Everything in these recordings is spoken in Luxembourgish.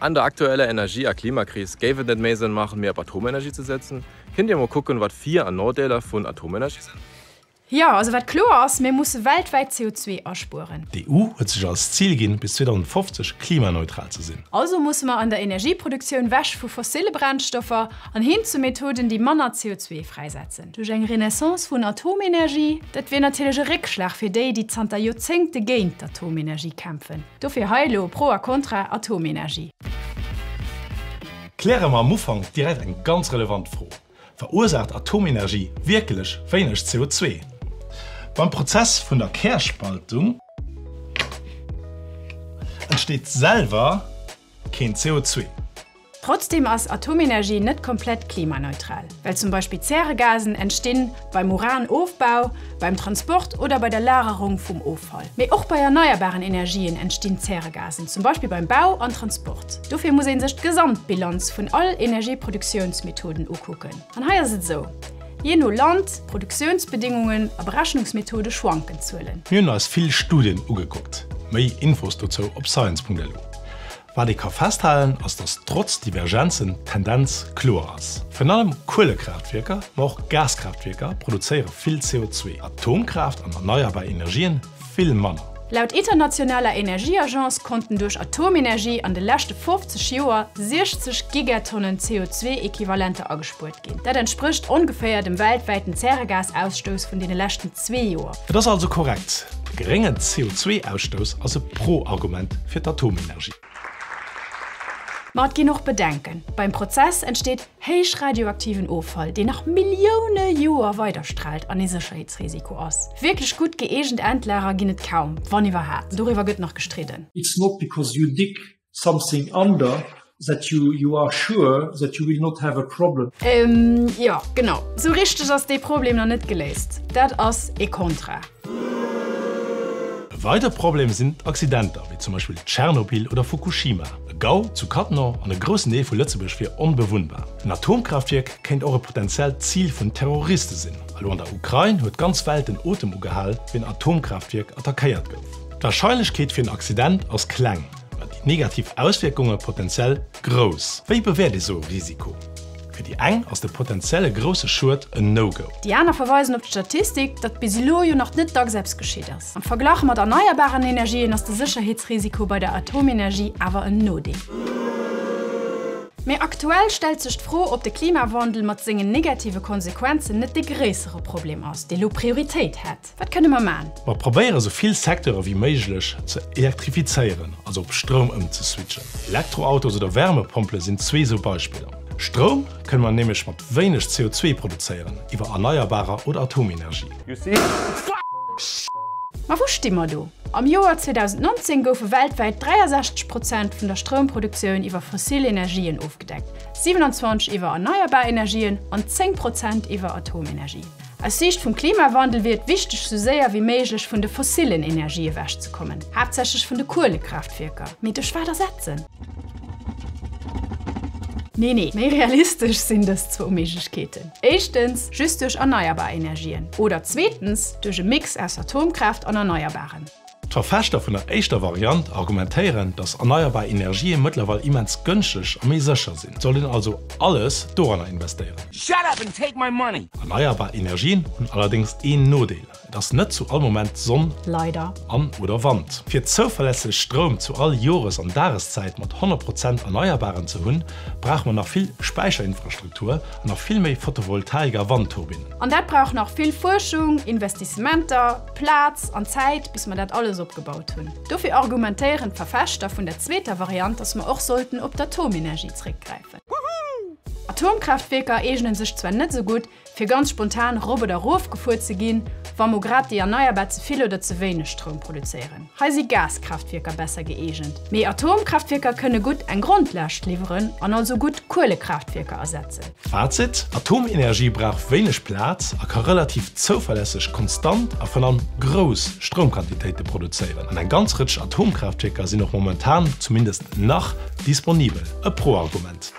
An der aktueller Energie a Klimakris géif et net méi Sënn maachen, méi op Atomenergie ze setzen? Kinnt Dir mol kucken, wat Vir an Nodeeler vun Atomenergie sinn? Jo, also wat kloer ass, mir musse weltwäit CO2 aspueren. D'EU huet sech als Zil ginn, bis 2050 klimaneutral ze sinn. Also musse mer an der Energieproduktioun wech vu fossille Brennstoffer an hin zu Methoden, déi manner CO2 fräisetzen. Duerch eng Renaissance vun Atomenergie? Dat wier natierlech e Réckschlag fir déi, déi zanter Joerzéngte géint d'Atomenergie kämpfen. Dofir hei elo Pro a Contra Atomenergie. Kläre mer am Ufank direkt eng ganz relevant Fro, Verursaacht Atomenergie wierklech wéineg CO2? Beim Prozess vun der Kärspaltung entsteet selwer keen CO2. Trotzdeem ass Atomenergie net komplett klimaneutral, well zum Beispill Zäregasen entstinn beim Uranofbau, beim Transport oder bei der Lagerung vum Offall. Mee och bei erneierbaren Energien entstinn Zäregasen, zum Beispill beim Bau an Transport. Dofir muss ee sech d'Gesamtbilanz vun all Energieproduktiounsmethoden ukucken. An hei ass et esou, Jee no Land, Produktiounsbedingungen a Berechnungsmethode schwanken d'Zuelen. Mir hunn eis vill Studien ugekuckt. Méi Infos dozou op science.lu. Wat ee ka festhalen, ass datt trotz Divergenzen d'Tendenz kloer ass. Virun allem Kuelekraaftwierker, ma och Gaskraaftwierker produzéiere vill CO2, Atomkraaft an erneierbar Energien vill manner. Laut Internationaler Energieagence konnten duerch Atomenergie an de leschte 50 Joer 60 Gigatonnen CO2-Equivalenter agespuert ginn. Dat entsprécht ongeféier dem weltwäiten Zäregasausstouss vun deene leschten zwee Joer. Et ass also korrekt, de geréngen CO2-Ausstouss ass e Pro-Argument fir d'Atomenergie. Ma et ginn och Bedenken. Beim Prozess entsteet héich radioaktiven Offall, deen nach Millioune Joer weiderstraalt an ee Sécherheetsrisiko ass. Wierklech gutt gëeegent Endlager ginn et kaum, wann iwwerhaapt. Doriwwer gëtt nach gestridden. It's not because you dig something under that you you are sure that you will not have a problem. Jo, genau. Sou richteg ass dee Problem nach net geléist. Dat ass ee Kontra. E weidere Problem sinn d'Accidenter, wéi zum Beispill Tschernobyl oder Fukushima. E Gau zu Cattenom an e groussen Deel vu Lëtzebuerg wier onbewunnbar. En Atomkraaftwierk kéint och e potentiellt Zil vun Terroriste sinn. Elo an der Ukrain huet d'ganz Welt den Otem ugehal, wéi en Atomkraaftwierk attackéiert gouf. D'Warscheinlechkeet fir en Accident ass kleng, ma déi negativ Auswierkunge potentiell grouss. Wéi bewäert ee sou e Risiko? Fir déi eng ass de potentielle grousse Schued en No-Go. Déi aner verweisen op d'Statistik, datt bis elo jo nach net dacks eppes geschitt ass. Am Verglach mat erneierbaren Energien ass de Sécherheetsrisiko bei der Atomenergie awer en Nodeel. Mee aktuell stellt sech d'Fro, ob de Klimawandel mat sengen negative Konsequenzen net de gréissere Problem ass, dee lo Prioritéit hätt. Wat kënne mer man? Mer probéiere sou vill Secteure wéi méiglech ze elektrifizéieren, also op Stroum ëmzeswitchen. Elektroautos oder Wärmepompele sinn zwee sou Beispiller. Stroum kënne mer nämlech mat wéineg CO2 produzéieren, iwwer Erneierbarer oder Atomenergie. Ma wou sti mer do? Am Joer 2019 goufe weltwäit 63 Prozent vun der Stroumproduktioun iwwer fossil Energien ofgedeckt, 27 iwwer erneierbar Energien an 10 Prozent iwwer Atomenergie. Aus Siicht vum Klimawandel wier et wichteg sou séier wéi méiglech vun de fossillen Energie ewech ze kommen, haaptsächlech vun de Kuelekraaftwierker. Mee duerch wat ersetzen? Nee nee, méi realistesch sinn dës zwou Méiglechkeeten, éischtens just duerch erneierbar Energien oder zweetens duerch e Mix aus Atomkraaft an Erneierbaren. D'Verfechter vun der éischter Variant argumentéieren, datt erneierbar Energië mëttlerweil immens gënschteg a méi sécher sinn. Et sollt een also alles doranner investéieren. Shut up and take my money! Erneierbar Energien hunn allerdéngs een Nodeel, Et ass net zu all Moment Sonn Leider. an oder Wand. Fir zouverlässeg Stroum zu all Jores an Dageszäit mat 100 Prozent Erneierbaren ze hunn, brauche mer nach vill Späicherinfrastruktur an nach vill méi Photovoltaik a Wandturbinnen. An dat brauch nach vill Fuerschung, Investissementer, Plaz an Zäit, bis mer dat alles opgebaut hunn. Dofir argumentéieren d'Verfechter vun der zweeter Variant, dass mer och sollten op d'Atomenergie zréckgräifen. Atomkraaftwierker eegnen sech zwar net esou gutt, fir ganz spontan rop oder erof gefuer ze ginn, wa mo grad déi Erneierbar ze vill oder ze wéineg Stroum produzéieren. Hei si Gaskraaftwierker besser gëeegent. Mee Atomkraaftwierker kënne gutt eng Grondlaascht liwweren an also gutt Kuelekraaftwierker ersetzen. Fazit, Atomenergie brauch wéineg Plaz a ka relativ zouverlässeg konstant a virun allem grouss Stroumquantitéite produzéieren. An eng ganz Rëtsch Atomkraaftwierker sinn och momentan, zumindest nach, disponibel. E Pro-Argument.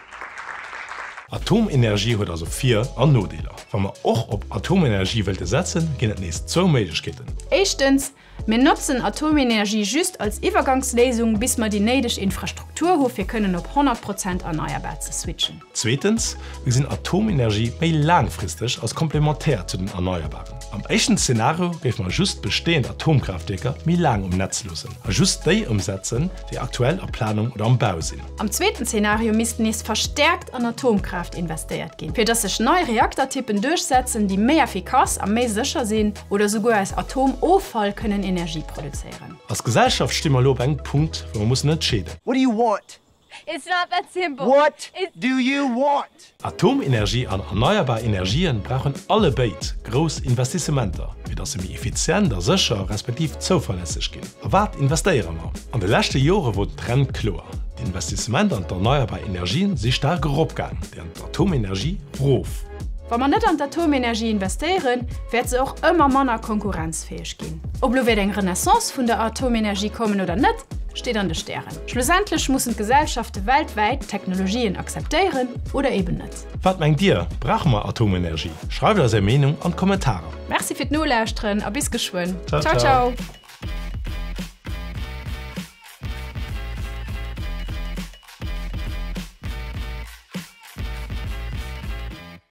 Atomenergie huet also Vir an Nodeeler. Wa mer och op Atomenergie wëllte setzen, ginn et nees zwou Méiglechkeeten. Éischtens, Mir notzen Atomenergie just als Iwwergangsléisung, bis mer déi néideg Infrastruktur hu fir kënnen op 100 Prozent erneierbar ze switchen. Zweetens, mir gesinn Atomenergie méi laangfristeg als komplementär zu den Erneierbaren. Am éischten Zeenario géife mer just bestehend Atomkraaftwierker méi laang um Netz loossen a just déi ëmsetzen, déi aktuell a Planung oder am Bau sinn. Am zweeten Zeenario misst nees verstäerkt an Atomkraaft investéiert ginn, fir dass sech nei Reaktertyppen duerchsetzen, déi méi effikass a méi sécher sinn oder souguer aus Atomoffall kënnen Energie produzéieren. Als Gesellschaft sti mer elo op engem Punkt, wou mer mussen entscheeden. What do you want? It's not that simple. What do you want? Atomenergie an erneierbar Energien brauchen allebéid grouss Investissementer, fir dass se méi effizient a sécher respektiv zouverlässeg ginn. A wat investéiere mer? An de leschte Jore wor den Trend kloer, D'Investissement an d'erneierbar Energien si staark eropgaang, déi an d'Atomenergie rof. Wa mer net an d'Atomenergie investéieren, wäert se och ëmmer manner konkurrenzfäeg ginn. Ob lo wäert eng Renaissance vun der Atomenergie kommen oder net, steet an de Stären. Schlussendlech mussen d'Gesellschafte weltwäit d'Technologien akzeptéieren oder eben net. Wat mengt Dir? Brauche mer Atomenergie? Schreift eis Är Meenung an d'Kommentarer. Merci fir d'Nolauschteren a bis geschwënn. Ciao ciao. Ciao.